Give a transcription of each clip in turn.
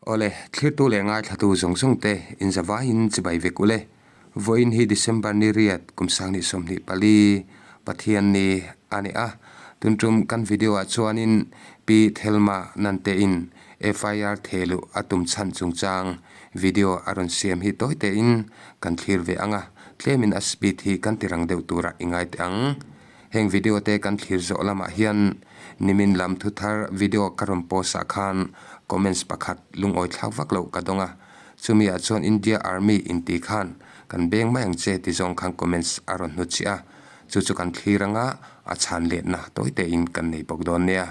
Awle, thlirtu leh ngaithlatu zawng zawng te inzavaiin chibai vek ule. Vawiin hi December ni riat kum 2024 Pathian ni a ni a. Tun tum kan video ah chuanin Pi Thelma Nantein FIR thehluh a tum chhan chungchang video a rawn siam hi tawi tein kan thlir ve ang a, tlemin a speed hi kan ti rang deuh turah i ngai teh ang. Heng video te kan thlir zawh lamah hian nimin lam thu thar video ka rawn post ah khan comments pakhat lungawi thlak vak loh ka dawng a, chumi ah chuan India Army inti khan kan beng mai ang che ti zawng khan comments a rawn hnut chiah a, chu chu kan thlir anga a chhan letna tawi tein kan nei bawk dawn nia.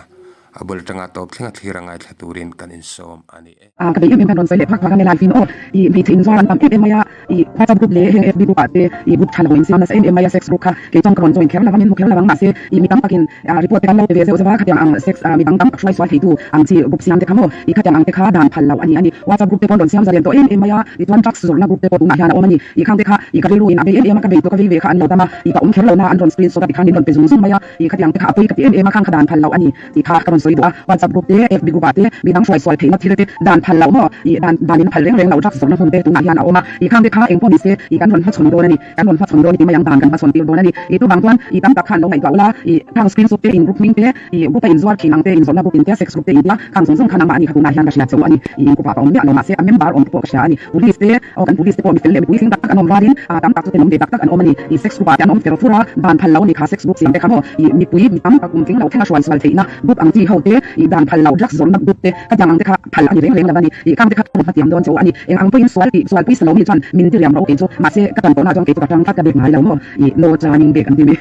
A bul atanga tawp thlenga thlir a ngaithla turin kan insawm a ni e. A ka bei em em khan rawn sawi leh phak phak a ni lai fin aw i hmeichhe inzuar an tam em em mai a i WhatsApp group leh heng FB group ah te i group tha lo in siam nasa em em mai a sex group kha kei chuan ka rawn join kher lo a min hmu kher lo ang mahse i mi tam takin report te kan lo pe ve zeuh zeuh a khatiang ang sex mi dang tam tak hruai sual theitu ang chi group siam te kha maw i khatiang ang te kha dan phal lo a ni a ni WhatsApp group te pawh an rawn siam zalen tawh em em mai a tichuan drugs zawrhna group te pawh tunah hian a awm a ni i khang te kha i ka rilru in a bei em em a ka bei tawh ka vei ve kha an lo dam a i ka awm kher lo na an rawn screenshot a tikhan min rawn pe zung zung mai a i khatiang te kha a pawi ka ti em em a khang kha dan phal lo a ni. Tih kha ka rawn sawi duh a, WhatsApp group te, FB group ah te midang hruai sual theihna thil te dan phal loh maw? Ih dan dan in a phal reng reng loh drugs zawrhna hmun te tunah hian a awm a, ih khang te kha eng pawh ni se ih kan rawn hmachhawn dawn a ni, kan rawn hmachhawn dawn i ti mai ang dan kan hmachhawn tir dawn a ni. Ih chuvang chuan ih tam tak khan lo ngaihtuah ula, ih khang screenshot te, in group hming te, ih group a inzuar thin ang te, inzawrhna group in te, sex group te in tia khang zawng zawng khan amah a ni kha tunah hian ka hria chauh a ni. Ih in group ah ka awm miah lo mahse a member awm te pawh ka hria a ni. Police te, aw kan police te pawh mi fel leh mipui hling tak tak an awm rualin tam tak chu tenawm ve tak tak an awm a ni. Ih sex group ah te an awm fer fur a, dan phal lo a ni kha sex group siam te kha maw ih mipui mi tam tak kum tling lo thlenga hruai sual theihna group ang chi ho te ih dan phal lo drugs zawrhna group te ka tiang ang te kha phal a ni reng reng lo a ni. Ih khang te kha ka hma tiam dawn chauh a ni. Eng ang pawhin sual tih sual pui sa lo mi chuan min ti riam ro kei chu mahse ka tan tawhna chuan kei chu ka tang tlat ka bek ngai lo maw ih no chuanin bek an ti mi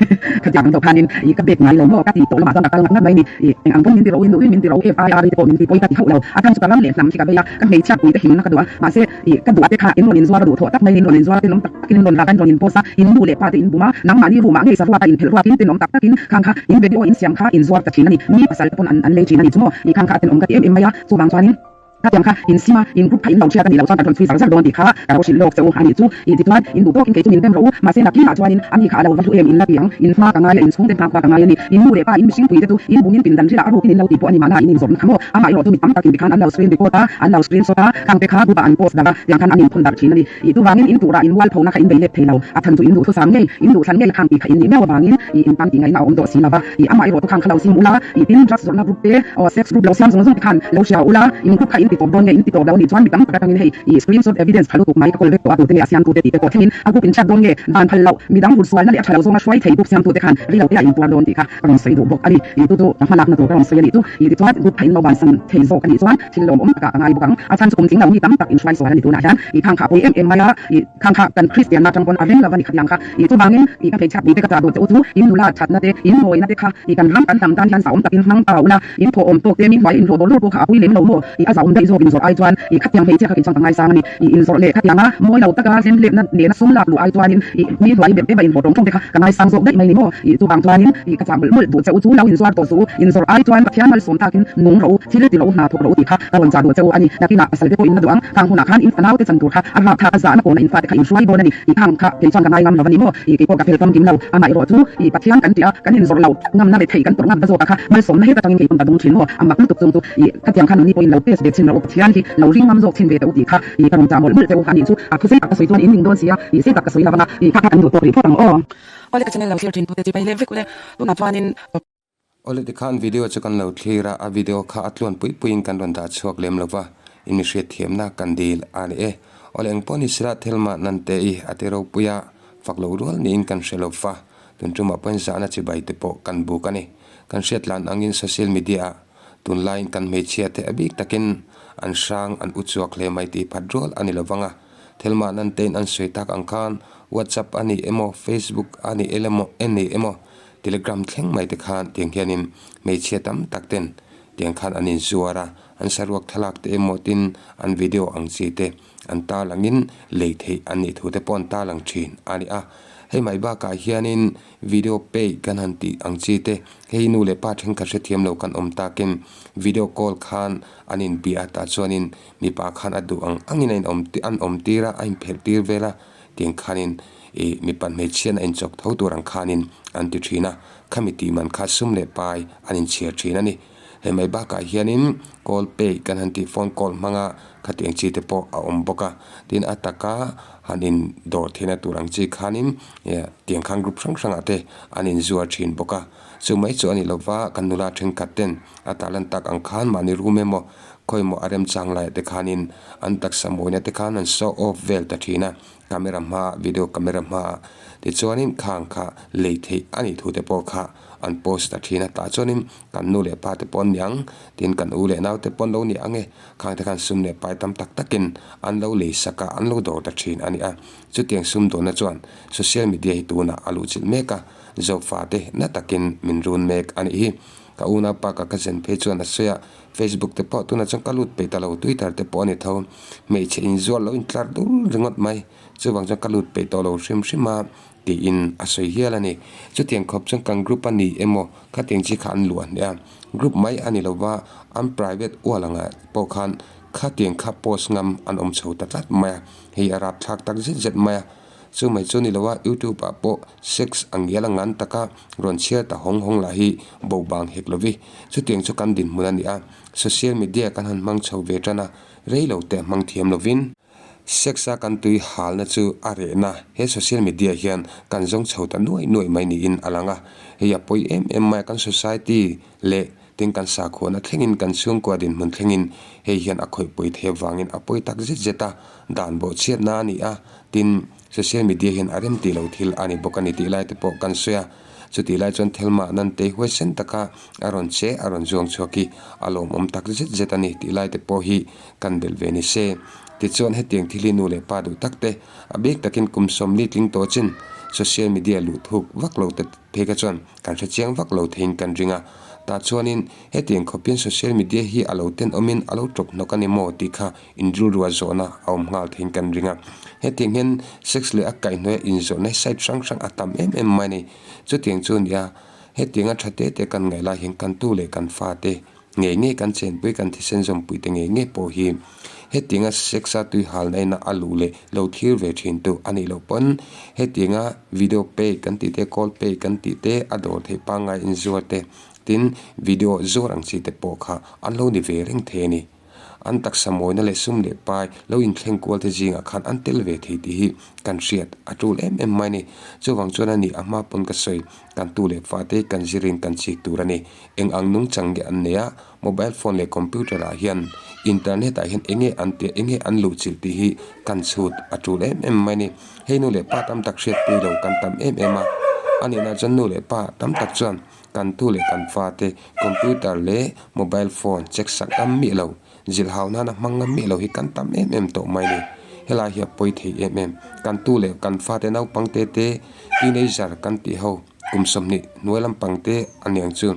kha tiang ang deuh khanin ih ka bek ngai lo maw ka tih tawh lamah chuan ka kal ngat ngat mai ni. Ih eng ang pawn min ti ro in duhin min ti ro FIR te pawh min ti pawi ka ti hauh lo a chhan chu ka ram leh hnam khi ka vei a ka hmeichhia pui te himna ka duh a mahse Ih, ka duh a te kha, in rawn inzuar a duh thawh tak mai, in rawn inzuar a tenawm tak takin in rawn rak a, in rawn inpost a, in nu leh pa te in bum a, nangmahni room ah ngei saruat a inphelh ruakin tenawm tak takin khang kha in video in siam kha inzuar ta thin a ni, mi pasal te pawn an an lei thin a ni chu maw, ih khang kha a tenawm ka ti em em mai a, chuvang chuanin khatiang kha in sim a, in group kha in lo hriat a nih loh chuan kan rawn chhui zar zar dawn tih kha ka lo hrilh lawk che u a nih chu, ih tichuan in duh tawkin kei chu min dem rawh u, mahse nakinah chuanin ani kha a lo va hlu em in la ti ang, in hma ka ngai a, in chhungte hma khua ka ngai a ni, in nu leh pa in mihring pui te chu in bumin pindan rilah a rukin in lo tih pawh a ni mahna in inzawrhna kha maw, amah erawh chu mi tam takin tikhan an lo screen record a, an lo screen shot a, khang te kha group ah an post darh a, tiang khan an inphun darh thin a ni. Ih chuvangin in turah in mual phona kha in bei let thei lo, a chhan chu in duhthusam ngei, in duhthlan ngei khang tih kha in nih miau avangin ih in tan tih ngaihna a awm tawh si lova, ih amah erawh chu khang kha lo sim ula, ih tin drugs zawrhna group te, aw sex group lo siam zawng zawng te khan lo hria ula, in group kha in ti tawp dawn nge in ti tawp lo a nih chuan mi tam tak atangin hei ih screen shot evidence tha lutuk mai ka kawl vek tawh a tute leh a siamtute tih te pawh thlengin a group in chat dawn nge dan phal loh midang hursualna leh a tha lo zawnga hruai thei group siamtute khan rilo te a intuar dawn tih kha Ka rawn sawi duh bawk a ni. Ih chu chu ka hmalakna tur ka rawn sawi a nih chu. Ih tichuan group kha in lo bansan thei zawk a nih chuan thil lawmawm takah ka ngai bawk ang. A chhan chu kum tling lo mi tam tak in hruai sual a ni tunah hian. Ih khang kha a pawi em em mai a, ih khang kha kan Kristian atang pawn a reng lo a ni khatiang kha. Ih chuvangin ih ka hmeichhia puite ka chah duh che u chu in nula thatna te, in mawina te kha ih kan ram kan hnam tan hian zahawm takin hmang ta ula, in thawh awm tawk te mi hnuai in hlawh dawr dawr pawh kha a pui lem lo maw? Ih a zahawm daih zawk in zawrh ai chuan ih khatiang hmeichhia kha kei chuan ka ngaisang a ni. Ih inzawrh leh khatianga mawi lo taka hlemhlepna nena sum lak luh ai chuanin ih mi hnuai bep bep a inhlawh tawng tawng te kha ka ngaisang zawk daih mai ni maw? Ih chuvang chuanin ih ka chah mawlh mawlh duh che u chu lo inzuar tawh suh u, inzawrh ai chuan Pathian malsawm takin nung rawh u, thil ti rawh u, hna thawk rawh u tih kha ka rawn chah duh che u a ni. Nakinah pasal te pawh in la duh ang, khang hunah khan in fanau te chan tur kha a rap thlak a zahna kawna in fate kha in hruai dawn a ni. Ih khang kha kei chuan ka ngai ngam lo a ni maw? Ih kei pawh ka fel famkim lo, amah erawh chu ih Pathian kan tih a, kan inzawrh lo ngamna leh theih kan tawrh ngam ta zawk a kha malsawmna heta tangin kei pawn ka dawng thin maw? A mak lutuk chung chu ih khatiang khan nuni pawhin lo test ve chhin rawh u, Pathian hi lo ring ngam zawk chhin ve teh u tih kha ih ka rawn chah mawlh mawlh che u a nih chu a thu sei tak ka sawi chuan in ning dawn si a, ih sei tak ka sawi lo vang a, ih kha kha kan duh tawk rih phawt ang aw. Awle ka channel lo thlir thin tute chi pai leh vek ule tunah chuanin. Awle tikhan video chu kan lo thlir a, a video kha a tluan pui puiin kan rawn dah chhuak lem lova, in mi hriatthiamna kan dil a ni e. Awle engpawh ni sila Thelma Nante i a ti ropui a, fak lo rual niin kan hre lova, tun tumah pawhin zahna chibai te pawh kan buk a ni. Kan hriat lan angin social media ah Tunlaiin kan hmeichhia te a bik takin an hrang an u chuak hle mai tih phat rual a ni lo vang a. Thelma nan tein an sawi tak ang khan WhatsApp a ni emaw, Facebook a ni emaw, ni emaw, Telegram thleng mai te khan tiang hianin hmeichhia tam tak ten tiang khan an inzuar a, an saruak thlalak te emaw tin an video ang chi te an tarlangin lei theih an nih thu te pawh an tarlang thin a ni a. Hei mai bakah hianin Video pay kan han tih ang chi te, hei nu leh pa thenkhat hrethiam lo kan awm takin video call khan an inbia tah chuanin mipa khan a duh ang angin a inawm an awm tir a, a inphelh tir vel a, tiang khanin ih mipa hmeichhian a inchawk tho tur ang khanin an ti thin a, khami tih man kha sum leh pai an inchhiar thin a ni. Hei mai bakah hianin call pay kan han tih phone call hmanga khatiang chi te pawh a awm bawk a. Tin a taka han in dawr theihna tur ang chi khanin tiang khan group hrang hrangah te an inzuar thin bawk a. Chu mai chu a ni lova kan nula thenkhat ten a tarlan tak ang khan mahni room emaw khawimaw a remchang laiah te khanin an taksa mawina te khan an show off vel ta thin a. Camera hma video camera hma tichuanin khang kha lei theih a nih thu te pawh kha an post ta thin a tah chuanin kan nu leh pa te pawh an ni ang tin kan u leh nau te pawh an lo ni ang e khang te khan sum leh pai tam tak takin an lo lei sak a an lo dawr ta thin a ni a chutiang sum dawnna chuan social media hi tunah a luhchilh mek a zofa te na takin min run mek a nih hi ka unaupa ka cousin phei chuan a sawi a Facebook te pawh tunah chuan ka lut peih ta lo Twitter te pawh a ni tho hmeichhe inzual lo intlar dul ringawt mai chuvang chuan ka lut peih tawh lo hrim hrim a tiin a sawi hial a ni chutiang khawp chuan kan group a ni emaw khatiang chi kha an luah hneh a group mai a ni lova an private ual angah pawh khan khatiang kha post ngam an awm chho ta tlat mai a hei a rapthlak tak zet zet mai a. Chu mai chu ni lo a, YouTube ah pawh sex a ngial a ngan taka rawn chhiar ta hawng hawng lah hi bo bang hek lo vi. Chutiang chu kan dinhmun a ni a, social media kan han hmang chho ve tan a, rei lo te hmang thiam lovin. Sex a kan tui halna chu a rehna he social media hian kan zawng chho ta nuai nuai mai niin a lang a. Hei a pawi em em mai a, kan society leh Tin kan sakhuana thlengin kan chhungkua dinhmun thlengin hei hian a khawih pawi thei avangin a pawi tak zet zet a, dan bawhchhiatna a ni a, tin social media hian a rem tih lo thil a ni bawk a ni tih lai te pawh kan sawi a. Chutih lai chuan Thelma Nantei huaisen taka a rawn che a rawn zuang chhuak hi a lawmawm tak zet zet a ni tih lai te pawh hi kan belh ve ni se. Tichuan hetiang thil hi nu leh pa duh tak te a bik takin kum sawmli tling tawh chin social media luh thuk vak lo te phei kha chuan Kan hre chiang vak lo theiin kan ring a, tah chuanin hetiang khawpin social media hi a lo tenawmin a lo tawp hnawk a ni maw tih kha inrilrua zawhna a awm nghal theiin kan ring a. Hetiang hian sex leh a kaihhnawih a inzawhna hi site hrang hrang a tam em em mai a ni. Chutiang chu a ni a, hetianga tha te te kan ngaih lai hian kan tu leh kan fate Ngei ngei kan chenpui kan thisen zawmpui te ngei ngei pawh hi hetianga sex-a tui halna ina a luh leh lo thlir ve thin tu a nih loh pawn hetianga video pay kan tih te call pay kan tih te a dawr theih pangngai inzuar te tin video zuar ang chi te pawh kha an lo ni ve reng thei a ni. An taksa mawina leh sum leh pai lo inthleng kual te zingah khan an tel ve thei tih hi kan hriat a tul em em mai a ni. Chuvang chuan a ni a hma pawn ka sawi kan tu leh fate kan zirin kan chik tur a ni. Eng ang nungchang nge an nei a, mobile phone leh computer ah hian internet ah hian enge an tih enge an luhchilh tih hi kan chhut a tul em em mai a ni. Hei nu leh pa tam tak hriatpui lo kan tam em em a, a nihna chuan nu leh pa tam tak chuan kan tu leh kan fate computer leh mobile phone check sak ngam miah lo, zilhau nana hmang ngam miah lo hi kan tam em em tawh mai a ni. Helai hi a pawi thei em em, kan tu leh kan fate naupang te te teenager kan tih ho. Kum 20 hnuai lampang te a niang chu.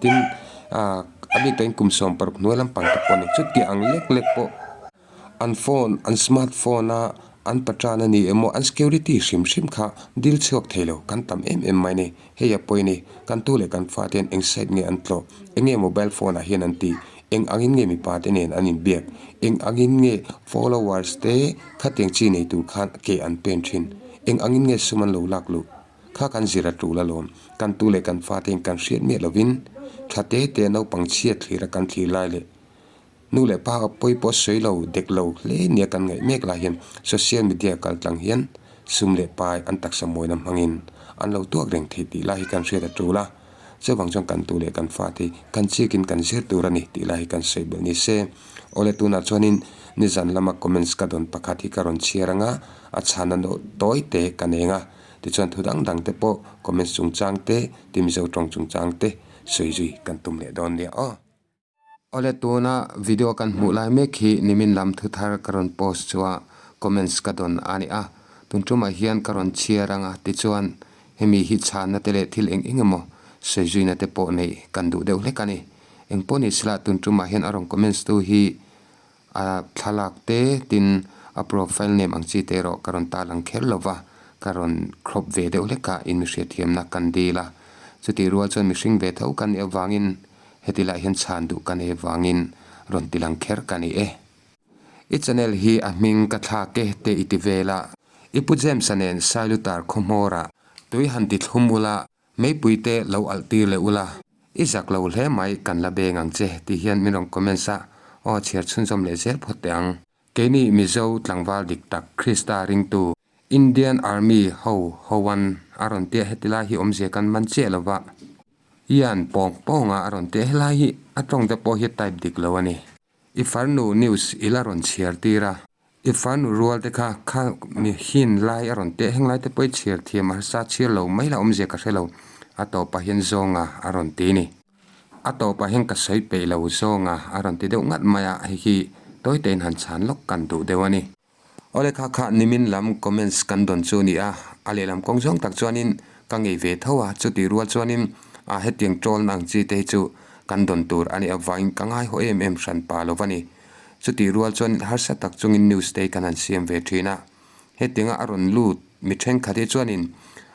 Tin, ah a bik takin kum 16 hnuai lampang te pawh a ni. Chutiang ang lek lek pawh an phone, an smart phone a an patan a ni emaw an security hrim hrim kha dil chhuak thei lo kan tam em em mai a ni. Hei a pawi a ni. Kan tu leh kan fate hian eng site nge an tlawh? Eng nge mobile phone ah hian an tih? Eng angin nge mipa te nen an inbiak? Eng angin nge followers te khatiang chi nei tur khan ke an pen thin? Eng angin nge sum an lo lak luh? Kha kan zir a tul alawm. Kan tu leh kan fate in kan hriat miah lovin tha te te naupang chhiat thlir a kan thlir lai leh nu leh pa pawi pawh sawi lo dek lo hle nia kan ngaih mek lai hian social media kal tlang hian sum leh pai an taksa mawina hmangin an lo tuak reng thei tih lai hi kan hriat a tul a. Chuvang chuan kan tu leh kan fate kan chikin kan zir tur a ni tih lai hi kan sawi belh ni se. Awle tunah chuanin nizan lama comments ka dawn pakhat hi ka rawn chhiar anga a chhana tawi te ka neng a. Tichuan thu dang dang te pawh comments chungchang te, ti Mizo tawng chungchang te sawi zui kan tum leh dawn nia aw. Awle tuna video kan hmuh lai mek hi nimin lam thu thar ka rawn post chu a comments ka dawn a ni a, tun tumah hian ka rawn chhiar anga tichuan hemi hi chhanna te leh thil eng eng emaw sawi zuina te pawh neih kan duh deuh hlek a ni. Engpawh ni sela tun tumah hian a rawn comments tu hi A thlalak te tin a profile name ang chi te erawh ka rawn tarlang kher lo va, ka rawn crop ve deuh hlek a, in mihriatthiamna kan dil a. Chutih rual chuan mihring ve tho kan nih avangin heti lai hian chhan duh ka nei avangin rawn ti lang kher ka ni e. I channel hi a hming ka thlak e te i ti vel a. I Pu James-a nen Sailutar khawhmawrah tui han ti thlum ula, Meipui te lo alh tir leh ula. I zak lo hle mai kan la beng ang che tih hian min rawn comments a, aw chhiar chhunzawm leh zel phawt teh ang. Keini Mizo tlangval dik tak Krista ringtu Indian Army ho hoan a rawn tia heti lai hi awmzia kan man chiah lo va, Ian pawng pawnga a rawn tia helai hi a tawng te pawh hi type dik lo a ni. I farnu news i la rawn chhiar tir a. I farnu rual te kha kha mi hin lai a rawn teh heng lai te pawh i chhiar thiam a harsa chhiar lo mai la awmzia ka hre lo a tawpah hian zawnga a rawn ti ni. A tawpah hian ka sawi peih lo zawnga a rawn ti deuh ngat mai a hei hi tawi tein han chhan lawk kan duh deuh a ni. Awle kha kha nimin lam comments kan dawn chu a ni a, a lehlam kawng zawng tak chuanin ka ngei ve tho a, chutih rual chuanin a hetiang troll na ang chi te hi chu kan dawn tur a nih avangin ka ngaihaw em em hran pa lo va ni. Chutih rual chuanin harsa tak chungin news te hi kan han siam ve thin a, hetianga a rawn lut mi thenkhat hi chuanin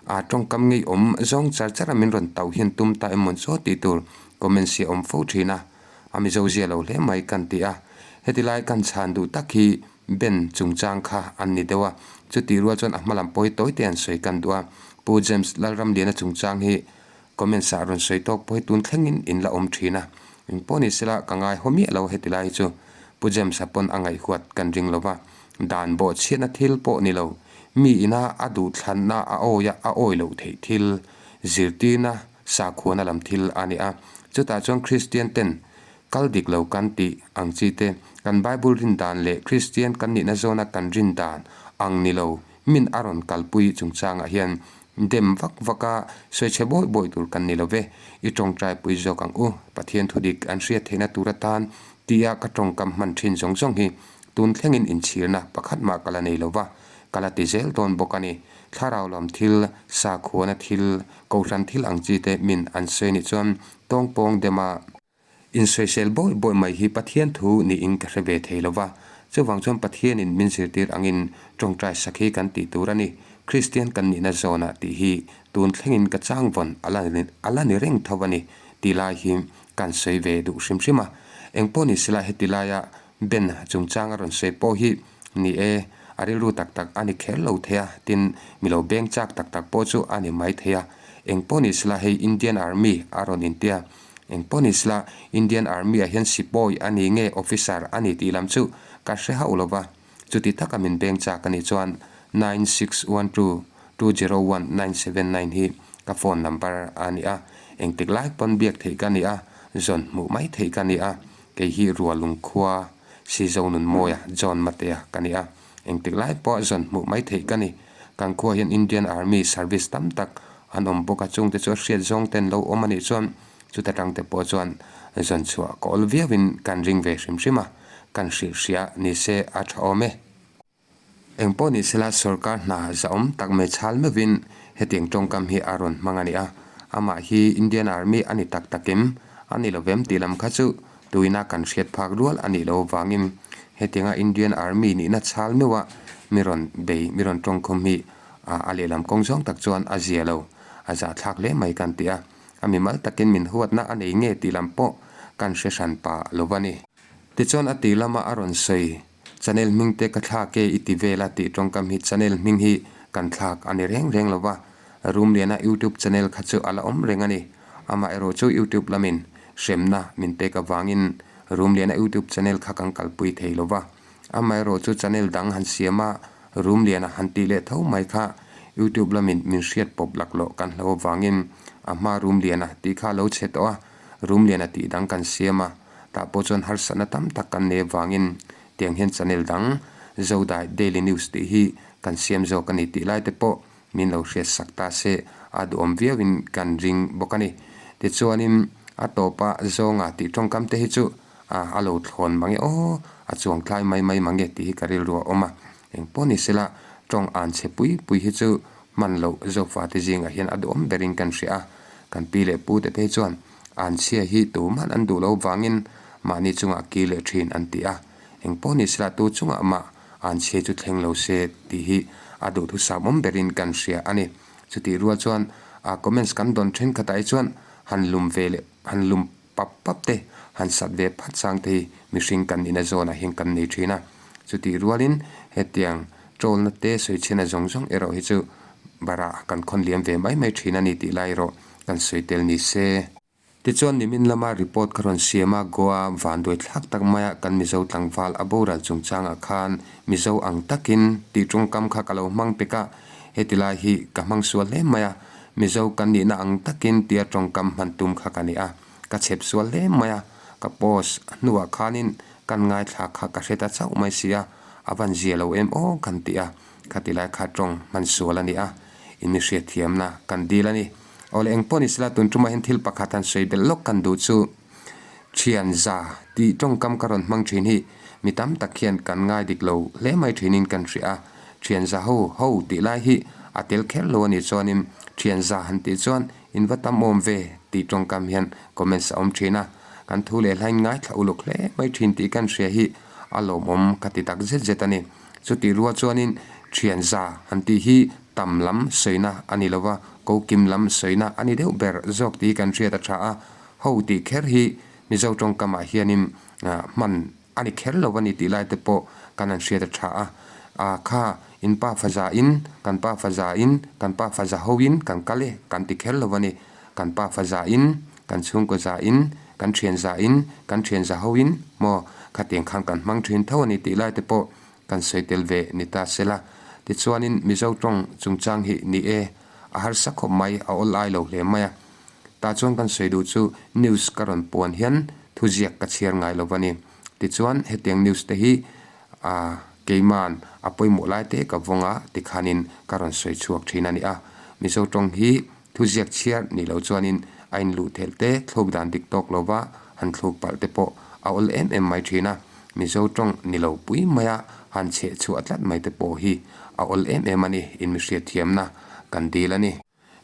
a tawngkam ngeiawm zawng char char a min rawn tauh hian tum ta emaw chaw tih tur comments hi a awm fo thin a, a mizo zia lo hle mai kan ti a, heti lai kan chhan duh tak hi Ben chungchang kha an ni deuh a, chutih rual chuan a hma lam pawh hi tawi te an sawi kan duh a, Pu James Lalramliana chungchang hi comments ah rawn sawi tawk pawh hi tun thlengin in la awm thin a, eng pawh ni sela ka ngai haw miah lo heti lai hi chu Pu James a pawn a ngaihhuat kan ring lo va, dan bawh chhiatna thil pawh ni lo, mi ina a duhthlanna a awi a a awi loh theih thil zirtirna sakhuana lam thil a ni a, chutah chuan Kristian ten Kal dik lo kan tih ang chi te, kan Bible rin dan leh Kristian kan nihna zawna kan rin dan ang ni lo min a rawn kalpui chungchangah hian dem vak vak a, sawichhe bawi bawi tur kan ni lo ve. I tawngtai pui zawk ang u, Pathian thudik an hriat theihna tur atan tia ka tawngkam hman thin zawng zawng hi tun thlengin inchhirna pakhat mah ka la nei lo va, ka la ti zel dawn bawk a ni. Thlarau lam thil, sakhuana thil, kohhran thil ang chi te min an sawi nih chuan tawngpawng dema Insawisel bawi bawi mai hi Pathian thu niin ka hre ve thei lo va, chuvang chuan Pathianin min zirtir angin tawngtai sak hi kan tih tur a ni. Kristian kan nihna zawnah tih hi tun thlengin ka chang vawn a la a la ni reng tho a ni tih lai hi kan sawi ve duh hrim hrim a. Engpawh ni sela heti laia Ben chungchang a rawn sawi pawh hi ni e, a rilru tak tak a ni kher lo thei a, tin mi lo beng chak tak tak pawh chu a ni mai thei a. Engpawh ni sela hei Indian Army a rawn intia Engpawh ni sela, Indian Army ah hian sipawi a ni nge officer a ni tih lam chu ka hre hauh lo va, chuti taka min beng chak a nih chuan 9612201979 hi ka phone number a ni a, engtik lai pawn biak theih ka ni a, zawn hmuh mai theih ka ni a, kei hi Rualung khua Sizonunmawia John Matea ka ni a. Engtik lai pawh zawn hmuh mai theih ka ni. Kan khua hian Indian Army service tam tak an awm bawk a, chungte chu a hriat zawng ten lo awm a nih chuan chuta tangte pawh chuan zawn chhuah ka awl viauin kan ring ve hrim hrim a, kan hrilh hria ni se a tha awm e. Engpawh ni sela sorkar hna zahawm tak mai chhal meuhin hetiang tawngkam hi a rawn hmang a ni a, amah hi Indian Army a ni tak takim a ni lovem tih lam kha chu Tuina kan hriat phak rual a nih loh avangin hetianga Indian Army nihna chhal meuha mi rawn bei, mi rawn tawngkhum hi a lehlam kawng zawng tak chuan a zia lo, a zahthlak hle mai kan ti a. A mimal takin min huatna a nei nge tih lam pawh kan hre hran pah lo va ni. Tichuan a tih lama a rawn sawi, Channel hming te ka thlak e i ti vel a tih tawngkam hi channel hming hi kan thlak a ni reng reng lo va, Rumliana YouTube channel kha chu a la awm reng a ni. Amaherawhchu YouTube lamin hremna min pek avangin Rumliana YouTube channel kha kan kalpui thei lo va. Amaherawhchu channel dang han siam a, Rumliana han tih leh tho mai kha YouTube lamin min hriat pawp laklawh kan hlo avangin a hma Rumliana tih kha a lo chhe tawh a, Rumliana tih dang kan siam a, tah pawh chuan harsatna tam tak kan nei avangin tiang hian channel dang Zodai Daily News tih hi kan siam zawk a ni tih lai te pawh min lo hriat sak ta se a duhawm viauin kan ring bawk a ni. Tichuanin a tawpa zawnga tih tawngkam te hi chu a lo thlawn mange aw, a chuang tlai mai mai mange tih hi ka rilru a awm a. Engpawh ni sela tawng an chhe pui pui hi chu hman loh Zofa te zingah hian a duhawm berin kan hria a. Kan pi leh pu te phei chuan an chhia hi tuman an duh lo vangin mahni chungah kir leh thin an ti a. Engpawh ni sela tu chungah mah An chhe chu thleng lo se tih hi a duhthusam awm berin kan hria a ni. Chutih rual chuan a comments kan dawn thenkhatah hi chuan han lum ve leh han lum pap pap te, han sat ve phat chang te hi mihring kan nihna zawnah hian kan nei thin a. Chutih rualin hetiang tawlna te sawichhiatna zawng zawng erawh hi chu barah kan khawn liam ve mai mai thin a ni tih lai erawh kan sawi tel ni se. Tichuan nimin lama report ka rawn siam a, Goa vanduai thlak tak maia kan Mizo tlangval a boral chungchangah khan Mizo ang takin tih tawngkam kha ka lo hmang pek a, heti lai hi ka hmang sual hle mai a, Mizo kan nihna ang takin tia tawngkam hman tum kha ka ni a, ka chhep sual hle mai a, ka post hnuah khanin kan ngaithla kha ka hre ta chauh mai si a, a van zia lo em aw kan ti a, khati lai kha tawng hman sual a ni a, in mi hriatthiamna kan dil a ni. Awle engpawh ni sela tun tumah hian thil pakhat han sawi belh lawk kan duh chu thian za tih tawngkam ka rawn hmang thin hi mi tam tak hian kan ngai dik lo hle mai thinin kan hria a, thian za ho ho tih lai hi a tel kher lo a nih chuanin thian za han tih chuan in va tam awm ve tih tawngkam hian comments a awm thin a, kan thu leh hlain ngaithla uluk hle mai thin tih kan hria hi a lawmawm ka ti tak zet zet a ni. Chutih rual chuanin thian za han tih hi tam lam sawina a ni lova, ko kim lam sawina a ni deuh ber zawk tih hi kan hriat a tha a. Ho tih kher hi Mizo tawngkamah hianin hman a ni kher lo a ni tih lai te pawh kan han hriat a tha a. A kha in pa fa za in, kan pa fa za in, kan pa fa za ho in kan kal e kan ti kher lo a ni. Kan pa fa za in, kan chhungkaw za in, kan thian za in, kan thian za ho in maw khatiang khan kan hmang thin tho a ni tih lai te pawh kan sawi tel ve ni ta se la. Tichuanin Mizo tawng chungchang hi ni e, a harsa khawp mai, a awl ai lo hle mai a. Tah chuan kan sawi duh chu news ka rawn puan hian thuziak ka chhiar ngai lo va ni. Tichuan hetiang news te hi a keiman a pawimawh lai te ka vawng a tikhanin ka rawn sawi chhuak thin a ni a. Mizo tawng hi Thuziak chhiar nih loh chuanin a inluh thelh te, thluk dan dik tawk lova han thluk palh te pawh a awl em em mai thin a. Mizo tawng ni lo pui maia han chheh chhuah tlat mai te pawh hi a awl em em a ni, in mi hriatthiamna kan dil a ni.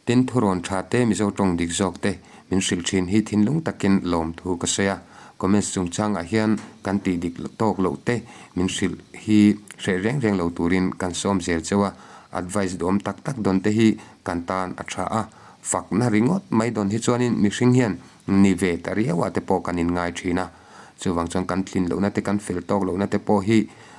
Tin, thurawn tha te, Mizo tawng dik zawk te min hrilh thin hi thinlung takin lawmthu ka sawi a. Comments chungchangah hian kan tih dik tawk loh te min hrilh hi hreh reng reng lo turin kan sawm zel cheu a. Advice duhawm tak tak dawn te hi kan tan a tha a, fakna ringawt mai dawn hi chuanin mihring hian ni ve ta riau ah te pawh kan inngai thin a, chuvang chuan kan tlin lohna te kan fel tawk lohna te pawh hi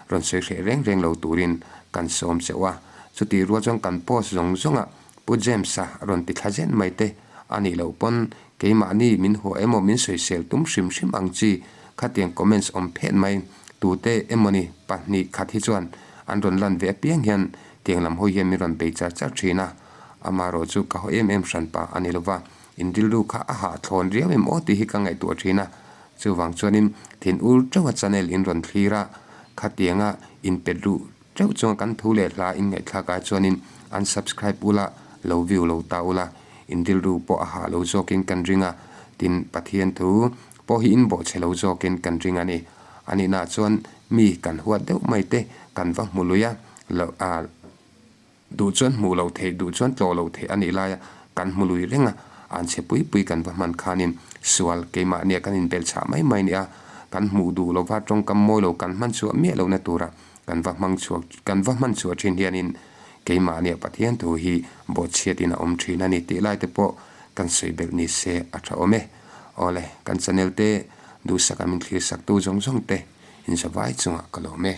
rawn sawi hreh reng reng lo turin kan sawm cheuh a, chutih rual chuan kan post zawng zawngah Pu James-a rawn ti thla zen mai te a nih loh pawn keimahni min huah emaw min sawisel tum hrim hrim ang chi khatiang comments awm phet mai tute emawni pahnih khat hi chuan an rawn lan ve apiang hian Tiang lam hawi hian min rawn bei char char thin a, amaherawh chu ka haw em em hran pah a ni lova, in rilru kha a hahthlawn riau em aw tih hi ka ngaihtuah thin a, chuvang chuanin thin ur teuha channel in rawn thlir a, khatianga in pet ruh teuh chunga kan thu leh hla in ngaihthlak ai chuanin unsubscribe ula, lo view lo ta ula, in rilru pawh a hah lo zawkin kan ring a, tin Pathian thu pawh hi in bawhchhe lo zawkin kan ring a ni. A nihnaah chuan mi kan huat deuh mai te kan va hmu lui a, lo a duh chuan hmuh loh theih duh chuan tlawh loh theih a nih laia kan hmu lui reng a, an chhe pui pui kan va hman khanin sual keimahnia kan inbelh chhah mai mai nia, kan hmuh duh lova tawngkam mawi lo kan hman chhuah miah lohna tura kan va hmang chhuak kan va hman chhuah thin hianin keimahnia Pathian thu hi bawhchhiatin a awm thin a ni tih lai te pawh kan sawi belh ni se a tha awm e. Awle, kan channel te duhsaka min thlir saktu zawng zawng te inzavai chungah ka lawm e.